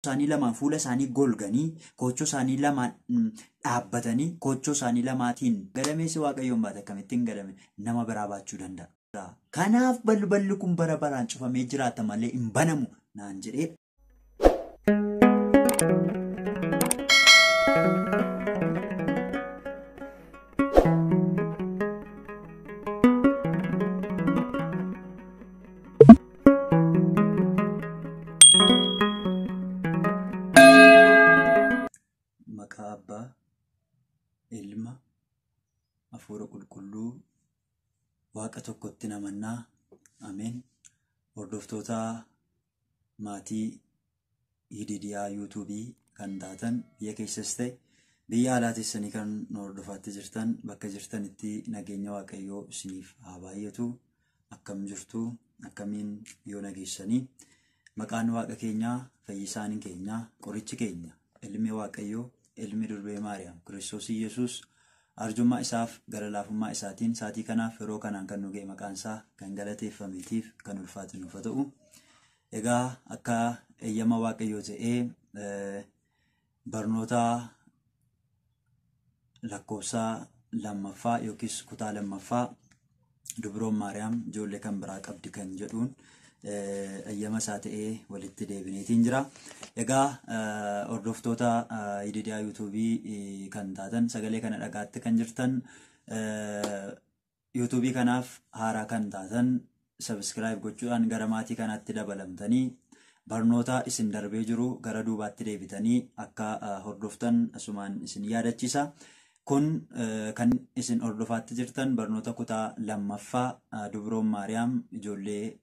Isaanii lamaan fuula isaanii golganii, koochoo isaanii lamaan dhaabbatanii, koochoo isaanii lamaatiin gadameessi Waaqayyoon baate akkamittiin gadame nama biraa baachuu danda'a? Kanaaf balballi kun bara baraan cufamee jiraata malee hin banamu naan jedhee. Maqaa Abbaa, Ilma, Hafuura Qulqulluu, Waaqa tokkotti namannaa. Ameen. Hordoftoota maatii Hididiyaa yuutuubii kan taatan, biyya keessas ta'e biyya alaa teessanii kan nu hordofaatti jirtan, bakka jirtanitti nageenya Waaqayyoo isiniif haa baay'atu. Akkam jirtu? Akkamiin yoo nageessanii? Maqaan Waaqa keenyaa, fayyisaan keenya, qorichi keenya, ilmi Waaqayyoo, ilmi durbee Maariyaam, Kiristoos Iyyasuus, arjummaa isaaf gara laafummaa isaatiin saatii kanaaf yeroo kanaan kan nu ga'e, maqaan isaa kan galateeffameetiif kan ulfaatu nuuf haa ta'u. Egaa akka eeyyama Waaqayyoo ta'ee barnoota lakkoofsa lammaffaa yookiis kutaa lammaffaa Dubroon Maariyaam ijoollee kan biraa qabdi kan jedhuun eeyyama isaa ta'ee walitti deebineetiin jira. Egaa hordoftoota Hididiyaa yuutuubii kan taatan, sagalee kana dhagaatti kan jirtan, yuutuubii kanaaf haaraa kan taatan, subscribe gochuudhaan gara maatii kanaatti dabalamtanii barnoota isin darbee jiru gara duubaatti deebitanii akka hordoftan asumaan isin yaadachiisa. Kun kan isin hordofaatti jirtan barnoota kutaa lammaffaa Dubroon Maariyaam ijoollee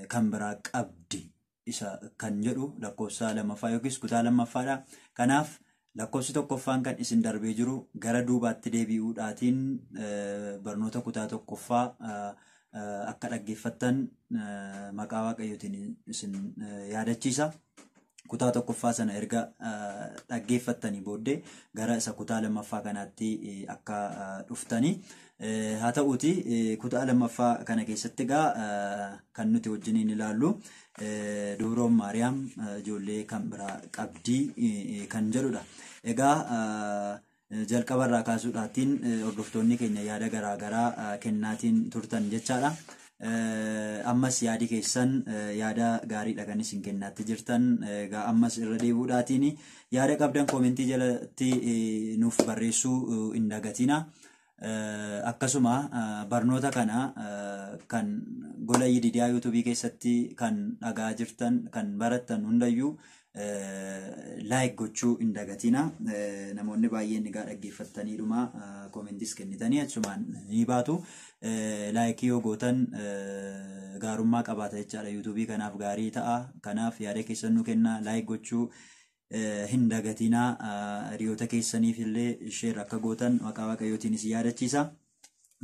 kan biraa qabdi isa kan jedhu lakkoofsa lammaffaa yookiis kutaa lammaffaadha. Kanaaf lakkoofsi tokkoffaan kan isin darbee jiru gara duubaatti deebi'uudhaatiin barnoota kutaa tokkoffaa akka dhaggeeffattan maqaa Waaqayyootiin isin yaadachiisa. Kutaa tokkoffaa sana erga dhaggeeffattanii booddee gara isa kutaa lammaffaa kanaatti akka dhuftanii. Haa ta'uuti, kutaa lammaffaa kana keessatti egaa kan nuti wajjiniin ilaallu Dubroon Maariyaam ijoollee kan biraa qabdii kan jedhudha. Egaa jalqabarraa kaasuudhaatiin hordoftoonni keenya yaada garaagaraa kennaatiin turtan jechaadha. Ammas yaadi keessan yaada gaariidha kan isin kennaatti jirtan. Egaa ammas irra deebi'uudhaatiin yaada qabdan koomentii jalatti nuuf barreessuu hin dagatina. Akkasuma barnoota kana kan gola Yididiyaa yuutuubii keessatti kan dhagaa jirtan, kan barattan hundayyuu like gochuu hin dagatina. Namoonni baay'een egaa dhaggeeffattaniidhuma koomentis kennitanii achumaan ni baatu. Like yoo gootan gaarummaa qabaata jechaadha. Yuutuubii kanaaf gaarii ta'a. Kanaaf yaada keessan nu kennaa, like gochuu hin dagatinaa. Hiriyoota keessaniif illee share akka gootan maqaa Waaqayyootiin isin yaadachiisa.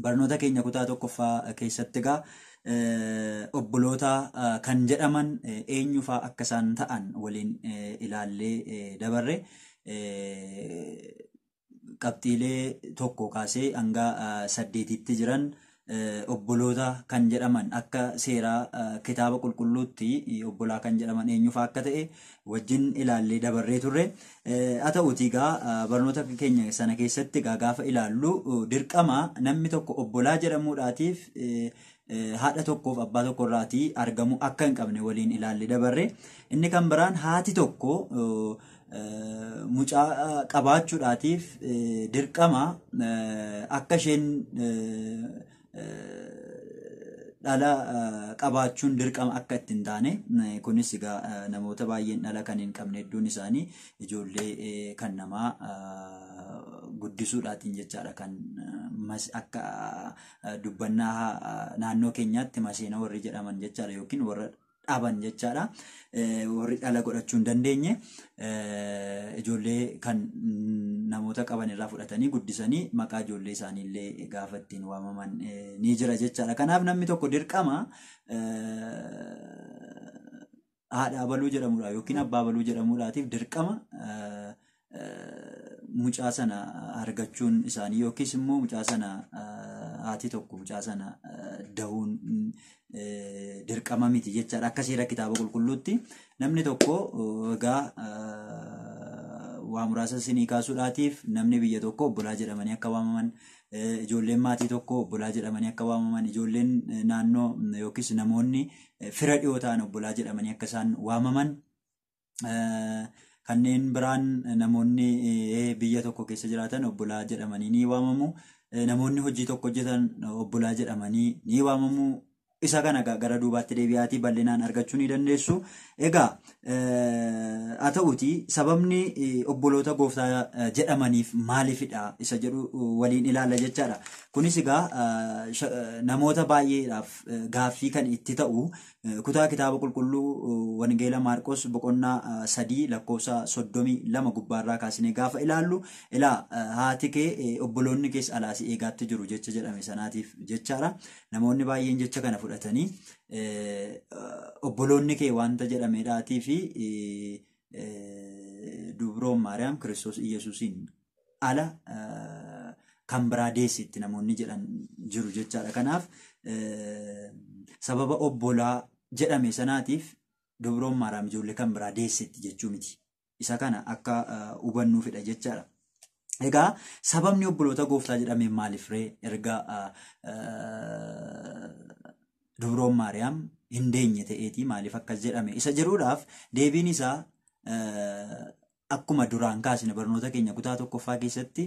Barnoota keenya kutaa tokkoffaa keessatti egaa obboloota kan jedhaman eenyufaa akka isaan ta'an waliin ilaallee dabarre. Qabxiilee 1 kaasee hanga 8tti jiran, obboloota kan jedhaman akka seeraa kitaaba qulqulluutti obbolaa kan jedhaman eenyufaa akka ta'e wajjin ilaallee dabarree turre. Haa ta'uutii egaa barnoota keenya sana keessatti egaa gaafa ilaallu, dirqama namni tokko obbolaa jedhamuudhaatiif haadha tokkoof abbaa tokko irraatii argamuu akka hin qabne waliin ilaallee dabarre. Inni kan biraan haati tokko mucaa qabaachuudhaatiif dirqama akka isheen dhala qabaachuun dirqama akka itti hin taane, kunis egaa namoota baay'een dhala kan hin qabne hedduun isaanii ijoollee kan namaa guddisuudhaatiin jechaadha, kan akka dubbannaa naannoo keenyaatti maseena warri jedhaman jechaadha, yookiin warra dhaban jechaadha. Warri dhala godhachuu hin dandeenye ijoollee kan namoota qaban irraa fudhatanii guddisanii maqaa ijoollee isaanii illee gaafa ittiin waamaman ni jira jechaadha. Kanaaf namni tokko dirqama haadha abaluu jedhamudha yookiin abbaa abaluu jedhamuudhaatiif dirqama mucaa sana argachuun isaanii yookiis immoo mucaa sana haati tokko mucaa sana dahuun dirqama miti jechaadha. Akka seera kitaaba qulqulluutti namni tokko egaa waa muraasa isinii kaasuudhaatiif namni biyya tokko obbolaa jedhamanii akka waamaman, ijoolleen maatii tokko obbolaa jedhamanii akka waamaman, ijoolleen naannoo yookiis namoonni fira dhiyoo ta'an obbolaa jedhamanii akka isaan waamaman, kanneen biraan namoonni biyya tokko keessa jiraatan obbolaa jedhamanii ni waamamu. Namoonni hojii tokko hojjetan obbolaa jedhamanii ni waamamu. Isa kana gara duubaatti deebi'aatii bal'inaan argachuu ni dandeessu. Egaa haa ta'uuti sababni obboloota gooftaa jedhamaniif maaliifidha isa jedhu waliin ilaalla jechaadha. Kunis egaa namoota baay'eedhaaf gaaffii kan itti ta'u kutaa kitaaba qulqulluu Wangeela Maarqos boqonnaa 3 lakkoofsa 32 gubbaarraa kaasnee gaafa ilaallu, ilaa haati kee obboloonni kees alaa si eegaatti jiru jecha jedhame sanaatiif jechaadha. Namoonni baay'een jecha kana fudhatanii obboloonni kee wanta jedhamedhaatii fi dubroon Maariyaam Kiristoos Iyyasuusiin ala kan biraa deessitti namoonni jedhan jiru jechaadha. Kanaaf sababa obbolaa jedhame sanaatiif dubroon Maariyaam ijoollee kan biraa deessitti jechuu miti. Isa kana akka hubannuufidha jechaadha. Egaa sababni obboloota gooftaa jedhame maaliif ree erga dubroon Maariyaam hin deenye ta'eetii maaliif akkas jedhame isa jedhuudhaaf deebiin isaa akkuma duraan kaasne barnoota keenya kutaa tokkoffaa keessatti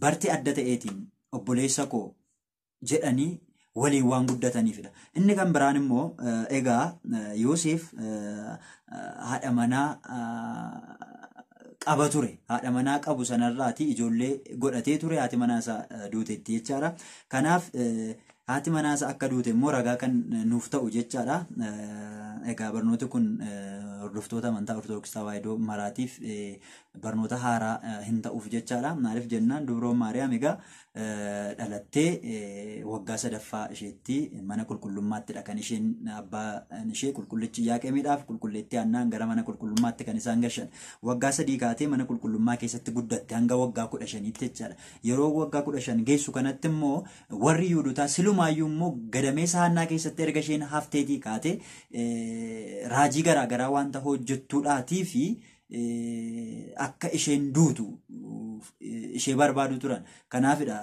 barti adda ta'eetiin obboleessa koo jedhanii waliin waan guddataniifidha. Inni kan biraan immoo egaa Yoosef haadha manaa qaba ture. Haadha manaa qabu sanarraati ijoollee godhatee ture, haati manaa isaa duuteetti jechaadha. Kanaaf haati manaa isaa akka duute immoo ragaa kan nuuf ta'u jechaadha. Egaa barnooti kun hordoftoota amantaa Ortodoksii Tawaahidoo maraatiif barnoota haaraa hin ta'uuf jechaadha. Maaliif jennaan dubroon Maariyaam egaa dhalattee waggaa sadaffaa isheetti mana qulqullummaаттidha kan isheen abbaan ishee qulqullichi Iyaaqeemiidhaaf qulqulleettii Haannaan gara mana qulqullummaatti kan isaan gashan. Waggaa 3 kaatee mana qulqullummaa keessatti guddatte hanga waggaa 15tti jechaadha. Yeroo waggaa 15 geessu kanatti immoo warri Yihuudotaa silumaayyuu immoo gadameessa Haannaa keessatti erga isheen hafteetii kaatee raajii garaagaraa wanta hojjettuudhaatii fi akka isheen duutu ishee barbaadu turan. Kanaafidha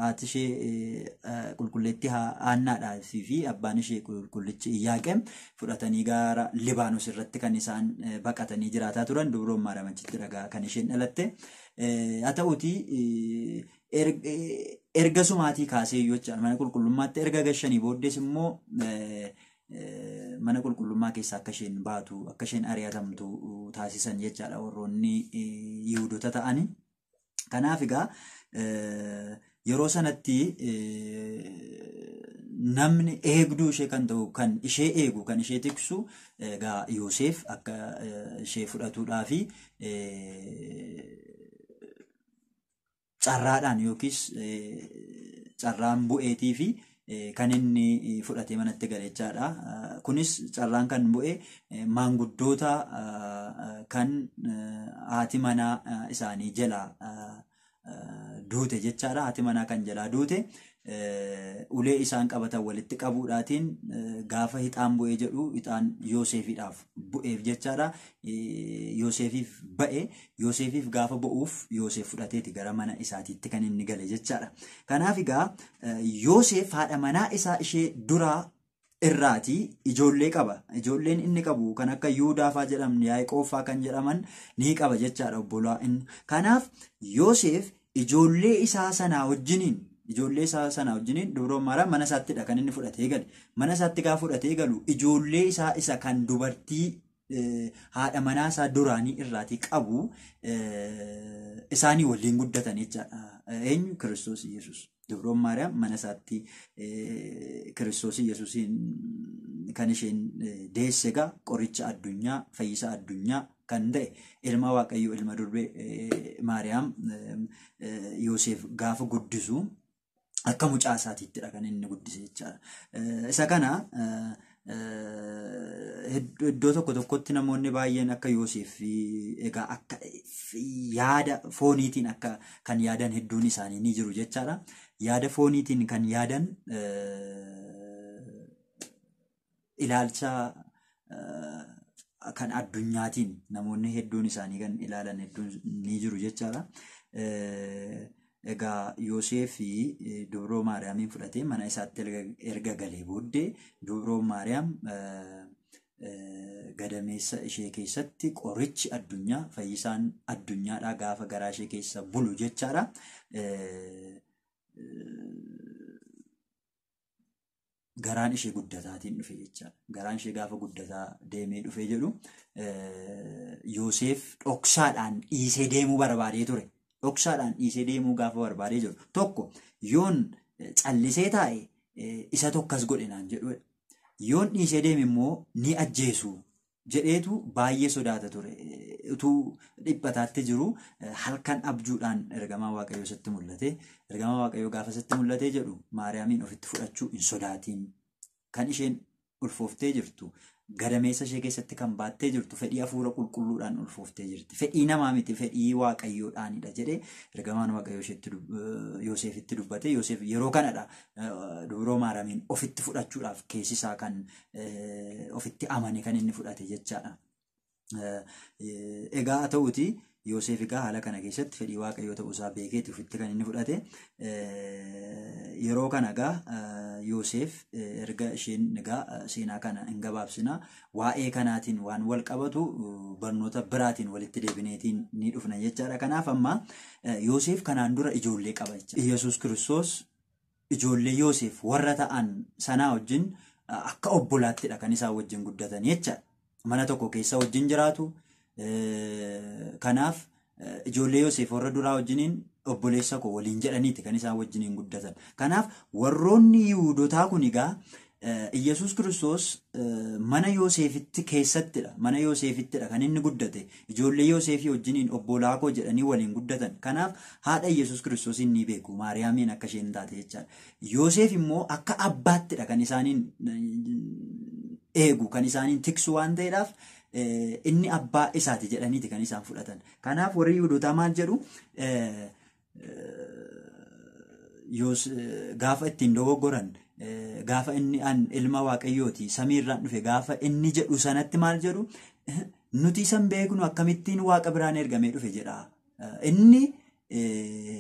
haati ishee qulqulleettii Haannaadhaa fi abbaan ishee qulqullichi Iyaaqeem fudhatanii gara Libaanos irratti kan isaan baqatanii jiraataa turan. Dubroon Maariyaam achitti dhagaa kan isheen dhalatte. Haa ta'uutii erga sumaatii kaasee jecha mana qulqullummaatti erga gashanii booddees immoo mana qulqullummaa keessaa akka isheen baatu akka isheen ari'atamtu taasisan jechaadha warroonni Yihudoota ta'ani. Kanaaf egaa yeroo sanatti namni eegduu ishee kan ta'u kan ishee eegu kan ishee tiksu egaa Yoosef akka ishee fudhatuudhaa fi carraadhaan yookiis carraan bu'eetii fi kan inni fudhatee manatti gale jechaadha. Kunis carraan kan bu'e maanguddoota kan haati manaa isaanii jalaa duute jechaadha. Haati manaa kan jalaa duute ulee isaan qabatan walitti qabuudhaatiin gaafa hixaan bu'ee jedhu hixaan Yoosefiidhaaf bu'eef jechaadha. Yoosefiif ba'e, Yoosefiif gaafa ba'uuf Yoosef fudhateeti gara mana isaatiitti kan inni gale jechaadha. Kanaaf egaa Yoosef haadha manaa isaa ishee duraa irraatii ijoollee qaba. Ijoolleen inni qabu kan akka Yihudaa fa'aa jedhaman, Yaaqoob fa'aa kan jedhaman ni qaba jechaadha obbolaa. Kanaaf Yoosef ijoollee isaa sanaa wajjiniin dubroon Maariyaam mana isaattidha kan inni fudhatee gale. Mana isaatti gaafa fudhatee galu ijoollee isaa isa kan dubartii haadha manaa isaa duraanii irraatii qabu isaanii waliin guddatan jechaadha. Eenyu? Kiristoos Iyyasuus. Dubroon Maariyaam mana isaatti Kiristoos Iyyasuusiin kan isheen deesse egaa qoricha addunyaa, fayyisaa addunyaa kan ta'e ilma Waaqayyoo ilma durbee Maariyaam Yoosef gaafa guddisu akka mucaa isaatiittidha kan inni guddise jechaadha. Isa kana iddoo tokko tokkotti namoonni baay'een akka Yoosef egaa akka Yaada fooniitiin akka kan yaadan hedduun isaanii ni jiru jechaadha. Yaada fooniitiin kan yaadan ilaalcha kan addunyaatiin namoonni hedduun isaanii kan ilaalan hedduun ni jiru jechaadha. Egaa Yoosef dubroo Maariyaamiin fudhatee mana isaatti erga galee booddee dubroo Maariyaam gadameessa ishee keessatti qorichi addunyaa fayyisaan addunyaadhaa gaafa garaa ishee keessa bulu jechaadha. Garaan ishee guddataatiin dhufe jechaadha. Garaan ishee gaafa guddataa deemee dhufe jedhu Yoosef dhoksaadhaan dhiisee deemuu barbaadee ture. Dhoksaadhaan dhiisee deemuu gaafa barbaadee jiru. Tokko yoon callisee taa'e isa tokkas godhe naan jedhudha. Yoon dhiisee deeme immoo ni ajjeesu jedheetu baay'ee sodaata ture. Utuu dhiphataatti jiru halkan abjuudhaan ergamaa Waaqayyoo isatti mul'ate. Ergamaa Waaqayyoo gaafa isatti mul'ate jedhu Maariyaamiin ofitti fudhachuu hin sodaatiin. Kan isheen ulfooftee jirtu gadameessa ishee keessatti kan baattee jirtu fedhii hafuura qulqulluudhaan ulfooftee jirti. Fedhii namaa miti, fedhii Waaqayyoodhaanidha jedhee ergamaan Waaqayyoo Yoosefitti dubbate. Yoosef yeroo kanadha dubroo Maariyaamiin ofitti fudhachuudhaaf keessi isaa kan ofitti amane kan inni fudhate jechaadha. Egaa haa ta'uuti Yoosef egaa haala kana keessatti fedhii Waaqayyoo ta'uusaa beekeeti ofitti kan inni fudhate. Yeroo kana egaa Yoosef erga isheen egaa seenaa kana hin gabaabsina waa'ee kanaatiin waan wal qabatu barnoota biraatiin walitti deebineetiin ni dhufna jechaadha. Kanaaf amma Yoosef kanaan dura ijoollee qaba jechaadha. Yesuus Kiristoos ijoollee Yoosef warra ta'an sanaa wajjin akka obbolaattidha kan isaan wajjin guddatan jechaadha. Mana tokko keessa wajjin jiraatu. Kanaaf ijoollee Yoosef warra duraa wajjiniin obboleessa koo waliin jedhaniiti kan isaan wajjiniin guddatan. Kanaaf warroonni Yihuudotaa kun egaa Iyyasuus Kiristoos mana Yoosefitti keessattidha. Mana Yoosefittidha kan inni guddate. Ijoollee Yoosefii wajjiniin obbolaa koo jedhanii waliin guddatan. Kanaaf haadha Iyyasuus Kiristoosiin ni beeku. Maariyaamiin akka isheen taate jechaadha. Yoosef immoo akka abbaattidha kan isaaniin eegu, kan isaaniin tiksu waan ta'eedhaaf inni abbaa isaati jedhaniiti kan isaan fudhatan. Kanaaf warri Yihuudotaa maal jedhu? Gaafa ittiin dogoggoran, gaafa inni an ilma Waaqayyooti samiirraan dhufe gaafa inni jedhu sanatti maal jedhu? Nuti isan beeknu akkamittiin Waaqa biraan ergamee dhufe jedha. Inni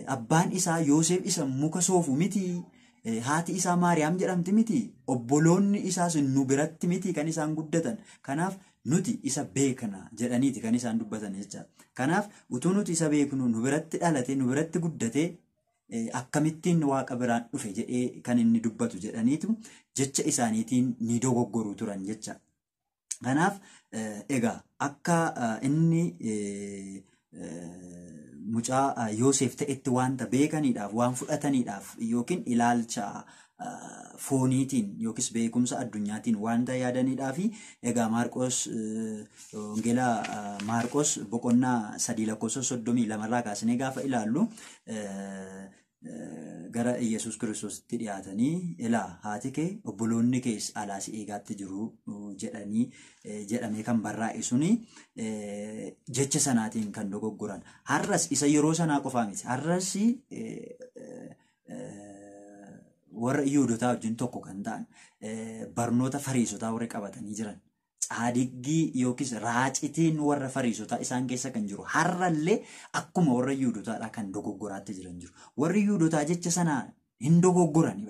abbaan isaa Yoosef isa muka soofu miti. Haati isaa Maariyaam jedhamti miti. Obboloonni isaas nu biratti miti kan isaan guddatan. Kanaaf nuti isa beekna jedhaniiti kan isaan dubbatan jechaadha. Kanaaf utuu nuti isa beeknu nu biratti dhalate, nu biratti guddate akkamittiin Waaqa biraan dhufe jedhee kan inni dubbatu jedhaniitu jecha isaaniitiin ni dogoggoru turan jecha. Kanaaf egaa akka inni mucaa Yoosef ta'etti wanta beekaniidhaaf, waan fudhataniidhaaf yookiin ilaalcha fooniitiin yookiis beekumsa addunyaatiin wanta yaadaniidhaaf egaa Maarqos Wangeela Maarqos boqonnaa 3 lakkoofsa 32 irraa kaasnee gaafa ilaallu gara Iyyasuus Kiristoositti dhiyaatanii ilaa haati kee obboloonni kees alaa si eegaatti jiru jedhanii jedhamee kan barraa'e suni jecha sanaatiin kan dogoggoran. Har'as isa yeroo sanaa qofaa miti. Har'as warra Yihuudotaa wajjin tokko kan ta'an barnoota Fariisotaa warra qabatanii jiran. Caadiggii yookiis raacitiin warra Fariisotaa isaan keessa kan jiru. Har'allee akkuma warra Yihuudotaadhaa kan dogoggoraatti jiran jiru. Warri Yihuudotaa jecha sanaa hin dogoggorani.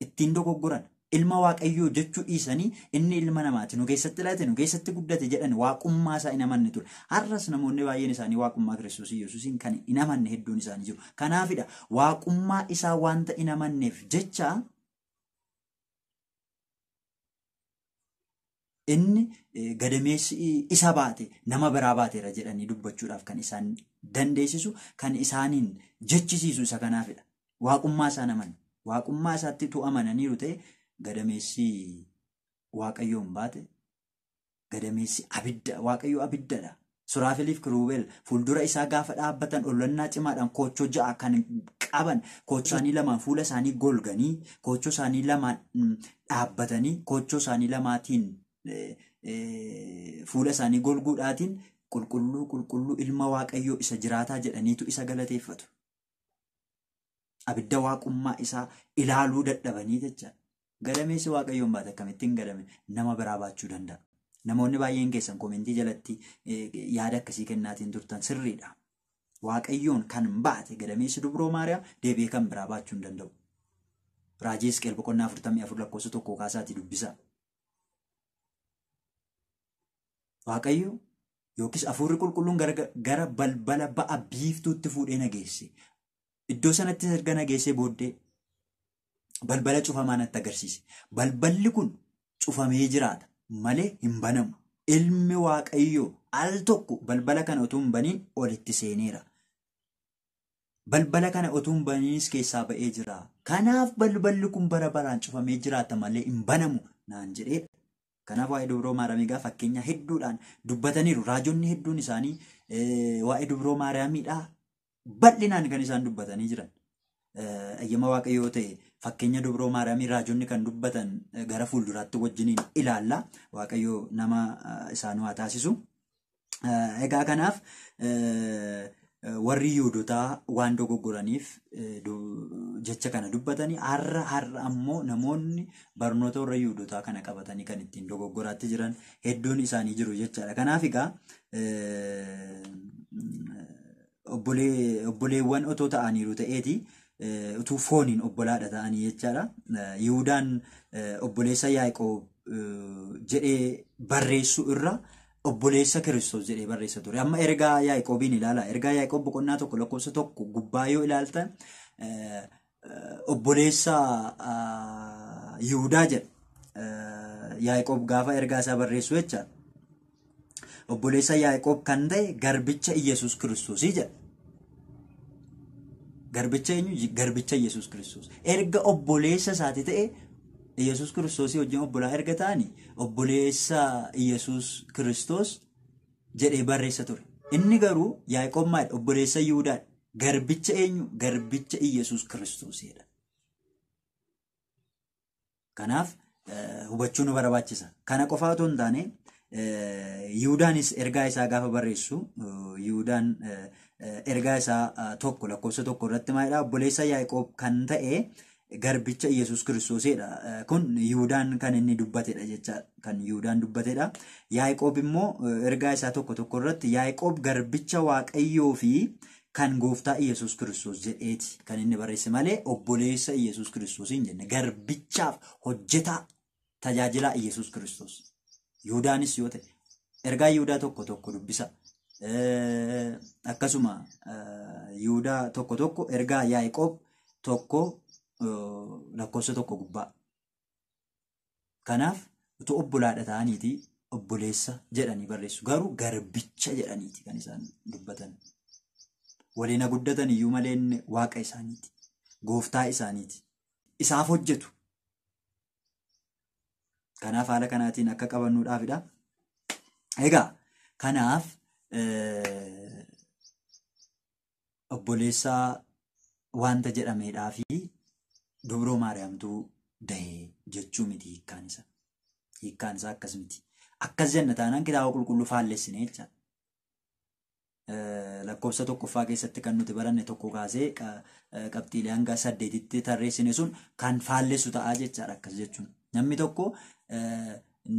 Ittiin dogoggoran. Ilma Waaqayyoo jechuu dhiisanii inni ilma namaati. Nu keessatti dhalate, nu keessatti guddate jedhan waaqummaa isaa hin amanne ture. Har'as namoonni baay'een isaanii waaqummaa Kiristoos Iyyasuusiin kan hin amanne hedduun isaanii jiru. Kanaafidha waaqummaa isaa wanta hin amanneef jecha inni gadameessi isa baate nama biraa baateera jedhanii dubbachuudhaaf kan isaan dandeessisu, kan isaaniin jechisiisu isa kanaafidha. Waaqummaa isaa amanne. Waaqummaa isaatti utuu amananiiru ta'e gadameessi Waaqayyoon baate, gadameessi abidda, Waaqayyo abiddadha. Suraafeliif Kiruubel fuuldura isaa gaafa dhaabbatan ollannaa cimaadhaan koochoo 6 kan qaban, koochoo isaanii lamaan fuula isaanii golganii, koochoo isaanii lamaan dhaabbatanii, koochoo isaanii lamaatiin fuula isaanii golguudhaatiin Qulqulluu qulqulluu ilma Waaqayyoo isa jiraataa jedhaniitu isa galateeffatu. Abidda waaqummaa isaa ilaaluu dadhabanii jechaadha. Gadameessi Waaqayyoon baate akkamittiin gadame nama biraa baachuu danda'a? Namoonni baay'een keessan koomentii jalatti yaada akkasii kennaatiin turtan sirriidha. Waaqayyoon kan baate gadameessi dubroo Maariyaam deebi'ee kan biraa baachuu hin danda'u. Raajii Hisqeel boqonnaa 44 lakkoofsa 1 kaasaatii dubbisa. Waaqayyo yookiis hafuurri qulqulluun gara balbala ba'a biiftuutti fuudhee na geesse. Iddoo sanatti erga na geessee booddee balbala cufamaa natti agarsiise. Balballi kun cufamee jiraata malee hin banamu. Ilmi Waaqayyoo al tokko balbala kana utuu hin baniin olitti seeneera. Balbala kana utuu hin baniinis keessaa ba'ee jira. Kanaaf balballi kun bara baraan cufamee jiraata malee hin banamu naan jedheedha. Kanaaf waa'ee dubroo Maariyaamii egaa fakkeenya hedduudhaan dubbataniiru. Raajonni hedduun isaanii waa'ee dubroo Maariyaamiidhaa bal'inaan kan isaan dubbatanii jiran. Ayyama Waaqayyoo ta'e fakkeenya dubroo Maariyaamii raajonni kan dubbatan gara fuulduraatti wajjiniin ilaalla. Waaqayyoo nama isaan waa taasisu. Egaa kanaaf warri Yihuudotaa waan dogoggoraniif jecha kana dubbatanii har'a ammoo namoonni barnoota warra Yihuudotaa kana qabatanii kan ittiin dogoggoraatti jiran hedduun isaanii jiru jechaadha. Kanaaf egaa obboleewwan otoo ta'aniiru ta'eeti utuu fooniin obbolaadha ta'anii jechaadha. Yihudaan obboleessa Yaaqoob jedhee barreessuu irra obboleessa Kiristoos jedhee barreessa ture. Amma ergaa Yaaqoobiin ilaala. Ergaa Yaaqoob boqonnaa 1 lakkoofsa 1 gubbaa yoo ilaaltan obboleessa Yihudaa jedha. Yaaqoob gaafa ergaa isaa barreessu jecha obboleessa Yaaqoob kan ta'e garbicha Iyyasuus Kiristoosii jedha. Garbicha eenyu? Garbicha Iyyasuus Kiristoos. Erga obboleessa isaati ta'e Iyyasuus Kiristoosii wajjin obbolaa erga ta'anii obboleessa Iyyasuus Kiristoos jedhee barreessa ture. Inni garuu Yaaqoob maali? Obboleessa Yihudaadha. Garbicha eenyu? Garbicha Iyyasuus Kiristoosidha. Kanaaf hubachuu nu barbaachisa. Kana qofaa otoo hin taane Yihudaanis ergaa isaa gaafa barreessu Yihudaan ergaa isaa 1 lakkoofsa 1 irratti maalidha? Obboleessa Yaaqoob kan ta'e garbicha Iyyasuus Kiristoosidha. Kun Yihudaan kan inni dubbatedha jechaadha. Kan Yihudaan dubbatedha. Yaaqoob immoo ergaa isaa 1 irratti Yaaqoob garbicha Waaqayyoo fi kan gooftaa Iyyasuus Kiristoos jedheeti kan inni barreesse malee obboleessa Iyyasuus Kiristoos hin jenne. Garbichaaf hojjetaa tajaajilaa Iyyasuus Kiristoos. Yihudaanis yoo ta'e ergaa Yihudaa 1 dubbisa. Akkasuma Yihudaa 1 ergaa Yaaqoob 1 lakkoofsa 1 gubbaa. Kanaaf utuu obbolaadha ta'aniiti obboleessa jedhanii barreessu. Garuu garbicha jedhaniiti kan isaan dubbatan. Waliin guddatan iyyuu malee inni waaqa isaaniiti. Gooftaa isaaniiti. Isaaf hojjetu. Kanaaf haala kanaatiin akka qabannuudhaafidha. Egaa kanaaf obboleessa wanta jedhameedhaa fi dubroo Maariyaamtuu dahee jechuu miti hiikkaan isaa. Hiikkaan isaa akkas miti. Akkas jenna taanaan kitaaba qulqulluu faallessine jechaadha. Lakkoofsa 1ffaa keessatti kan nuti baranne 1 kaasee qabxiilee hanga 8tti tarreessine sun kan faallessu ta'aa jechaadha akkas jechuun. Namni tokko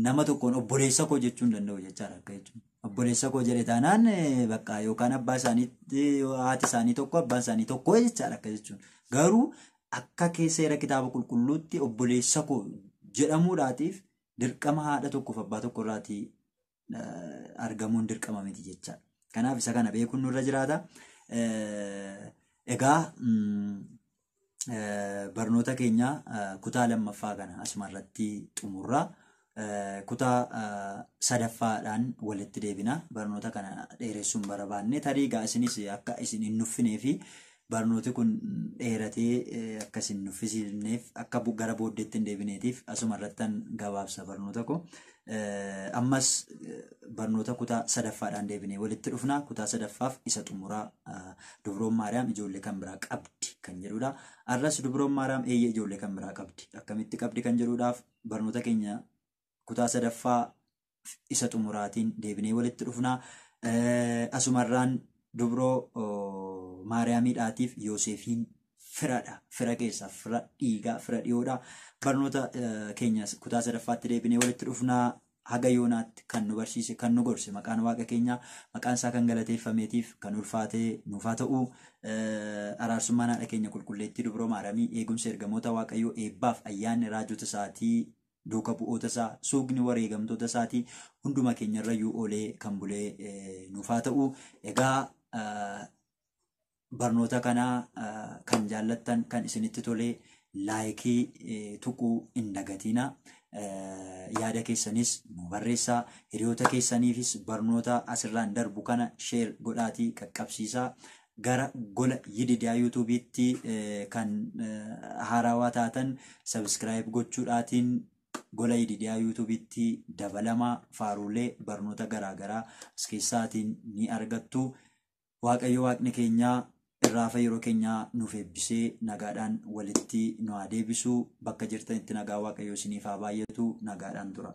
nama tokkoon obboleessa koo jechuu hin danda'u jechaadha akka jechuun. Obboleessa koo jedhe taanaan bakka yookaan abbaa isaaniitti haati isaanii tokko abbaan isaanii tokko jechaadha akka jechuun. Garuu akka seera kitaaba qulqulluutti obboleessa koo jedhamuudhaatiif dirqama haadha tokkoof abbaa tokko irraatii argamuun dirqama miti jechaadha. Kanaaf isa kana beekuun nurra jiraata. Egaa barnoota keenya kutaa 2ffaa kana asuma irratti xumurra. Kutaa 3ffaadhaan walitti deebina. Barnoota kana dheeressuun barbaanne tarii egaa isinis akka isin hin nuffinee fi barnooti kun dheeratee akka isin nuffisiifneef akka gara booddeetti hin deebineetiif asuma irrattan gabaabsa barnoota koo. Ammas barnoota kutaa 3ffaadhaan deebinee walitti dhufna. Kutaa 3ffaaf isa xumuraa Dubroon Maariyaam ijoollee kan biraa qabdi kan jedhudha. Arras Dubroon Maariyaam eeyyee ijoollee kan biraa qabdi. Akkamitti qabdi kan jedhuudhaaf barnoota keenya kutaa 3ffaa isa xumuraatiin deebinee walitti dhufna. Asumarraan dubroo Maariyaamiidhaatiif Yoosefiin firadha. Fira keessaa fira dhiigaa fira dhiyoodha. Barnoota keenya kutaa sadaffaatti deebinee walitti dhufnaa. Haga yoonaatti kan nu barsiise, kan nu gorse, maqaan Waaqa keenyaa maqaan isaa kan galateeffameetiif kan ulfaatee nuuf haa ta'u. Araarsummaan haadha keenya qulqulleettii dubroo Maariyaamii, eegumsa ergamoota Waaqayyoo, eebbaaf ayyaanni raajota isaatii, duuka bu'oota isaa, suugni wareegamtoota isaatii hunduma keenyarrayyuu oolee kan bulee nuuf haa ta'u. Egaa barnoota kanaa kan jaallattan, kan isinitti tolee, like tuquu hin dagatinaa. Yaada keessanis nu barreessaa. Hiriyoota keessaniifis barnoota asirraan darbu kana share godhaatii qaqqabsiisaa. Gara gola Yididiyaa YouTubeitti kan haarawaa taatan subscribe gochuudhaatiin gola Yididiyaa YouTubeitti dabalamaa. Faaruulee barnoota garaagaraa as keessaatiin ni argattu. Waaqayyo Waaqni keenyaa irraafa yeroo keenyaa nuuf eebbisee nagaadhaan walitti nu haa deebisu. Bakka jirtanitti nagaa Waaqayyo isiniif haa baay'atu. Nagaadhaan tura.